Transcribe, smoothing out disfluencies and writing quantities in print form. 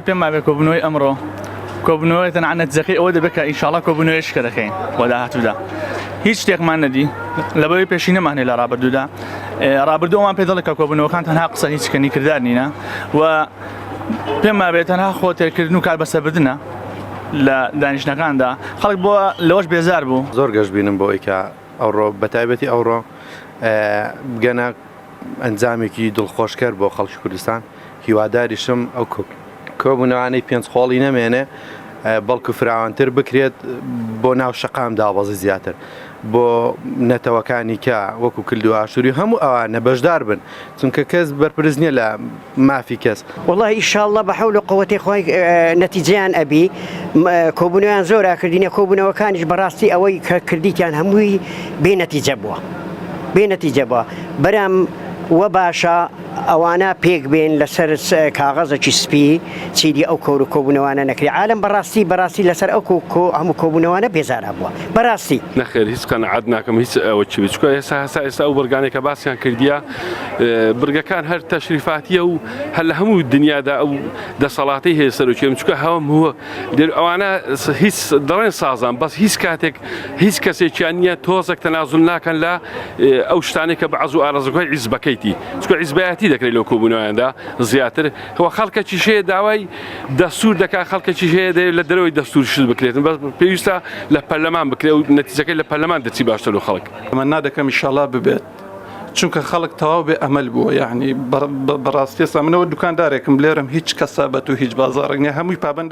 پێم وابێ کۆبوونەوەی ئەمڕۆ کۆبوونەوەی تەنها نەتیجەکەی ئەوە دەبێت کە ئینشاڵا کۆبوونەوەیش کە دەکەین بۆ داهاتوودا هیچ شتێکمان نەدی لەبەرەی پێشینەمان هەیە لە ڕابردوودا ڕابردوومان پێ دەڵێ کە کۆبوونەوەکان تەنها قسە هیچ کەنی کردار نینە و پێم وابێت تەنها خۆ تێرکردن و کار بەسەربردنە لە دانیشتنەکاندا خەڵک بۆ لەوەش بێزار بوو. زۆر گەشبینم بۆ ئەوەی کە ئەوڕۆ بەتایبەتی ئەوڕۆ بگەنە ئەنجامێکی دڵخۆشکەر بۆ خەڵکی کوردستان، هیواداریشم ئەو کۆبوونەوانەی پێنج خۆڵی نەمێنێ بەڵکو فراوانتر بکرێت بۆ ناو شەقام دابەزی زیاتر بۆ نەتەوەکانی کە وەکو کلد و ئاشووری هەموو ئەوانە بەشدار بن چونکە کەس بەرپرس نییە لە مافی کەس. وەڵا ئیشاڵڵا بە حەول و قوەتی خوای نەتیجەیان ئەبی کۆبوونەوەیان زۆر ئەکردینە کۆبوونەوەکانیش بەڕاستی ئەوەی کە کردیتیان هەمووی بێ نەتیجە بووە بێ نەتیجە بووە برام وە باشە ئەوانە پێک بێن لەسەر کاغەزێکی سپی چیدی ئەو کۆر و کۆبوونەوانە نەکرێ عالم بەڕاستی بەڕاستی لەسەر ئەو کۆ هەموو کۆبوونەوانە بێزارا بووە بەڕاستی. نەخێر هیچ قەناعەت ناکەم هیچ ئەوە چی بێت چونکە ئێستا هەستا ئێستا ئەو بڕگانەی کە باسیان کردیە بڕگەکان هەر تەشریفاتیە و هەر لە هەموو دنیادا ئەو دەسەڵاتی هەیە سەرۆکی ئەم چونکە هەم هو ئەوانە هیچ دەڵێن سازان بەس هیچ کاتێک هیچ کەسێکیان نییە تۆزێک تەنازول ناکەن لە ئەو شتانێک کە بەعز و ئارەزوەکەی عیزبەکەیتی چونکە عیزبایەتی دەکرێت لەو کۆبوونەوەیاندا زیاتر هو خەڵکەکیش هەیە داوای دەستور دەکات خەڵکەکیش هەیە دەیەوێت لە دەرەوەی دەستور شت بکرێتن بەس پێویستە لە پەرلەمان بکرێت و نەتیجەکەی لە پەرلەمان دەچی باشتر لۆ خەڵک. تەمەنا دەکەم ئیشەڵا ببێت چونکە خەڵک تەواو بێ ئەمەل بووە یەعنی بەڕاستی ئێستا منەوە دوکاندارێکم لێرەم هیچ کەسابەت و هیچ بازاڕێک نیە هەمووی پابەندە.